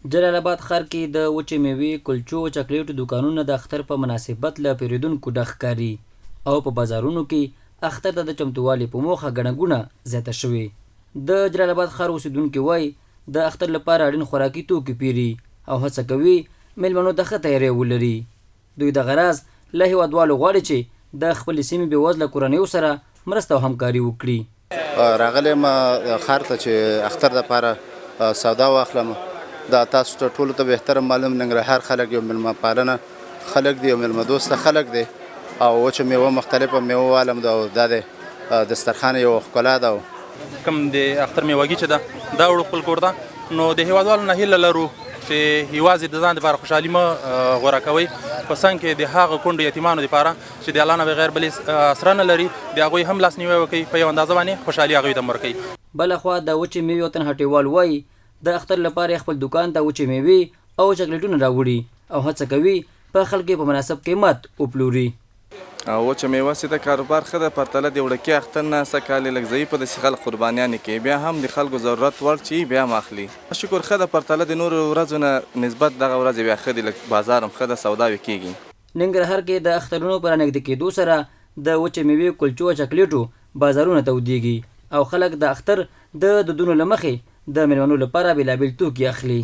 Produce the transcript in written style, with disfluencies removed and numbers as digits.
جلال اباد ښار کې د وچې مېوې، کلچو او چاکلیټو دوکانونه د اختر په مناسبت له پېرېدونکو ډک ښکاري او په بازارونو کې اختر ته د چمتووالي په موخه ګڼه ګوڼه زیاته شوې. د جلال اباد ښار اوسېدونکي وايي، د اختر لپاره اړین خوراکي توکي پېري او هڅه کوي مېلمنو ته ښه تیاری ولري. دوی دغه راز له هېوادوالو غواړي چې د خپلې سیمې بېوزله کورنیو سره مرسته او همکاري وکړي. راغلی یم ښار ته چې اختر لپاره سودا واخلم. دا تاسو ته ټولو ته بهتره معلوم، ننګرهار خلک یو میلمه پالنه خلک دي او میلمه دوسته خلک دي او وچه میوه، مختلفه میوه والم ده او دا د دسترخوان یو ښکلا ده. او کوم د اختر میوګي چې ده دا وړو خپل کور ته. نو د هیوادوالو نه هیله لرو چې یوازې د ځان لپاره خوشحالي مه غوره کوئ، په څنګ کې د هغه کونډو یتیمانو لپاره چې د الله نه بغیر بلې اسره نه لري، د هغوی هم لاسنیوی وکړئ، په یو اندازه باندې خوشحالي هغوی ته هم ورکړئ. بله خوا د وچې مېوې یو تن هټیوال وايي، د اختر لپاره یې خپل دوکان ته وچې مېوې او چاکلېټونه راوړي او هڅه کوي په خلکو یې په مناسب قېمت وپلوري. وچه مېوه چې ده کاروبار ښه ده، پرتله د وړکي اختر نه سږ کال یې لږ ضعیفه ده چې خلک قربانیانې کوي، بیا هم د خلکو ضرورت وړ چې وي بیا هم اخلي. شکر ښه ده، پرتله د نورو ورځو نه نسبت دغه ورځې بیا ښه دي، لږ بازار هم ښه ده، سوداوې کېږي. ننګرهار کې د اخترونو په رانږدې کېدو سره د وچې مېوې، کلچو او چاکلېټو بازارونه تودېږي او خلک د اختر د دودونو له مخې د مېلمنو لپاره بېلابېل توکي اخلي.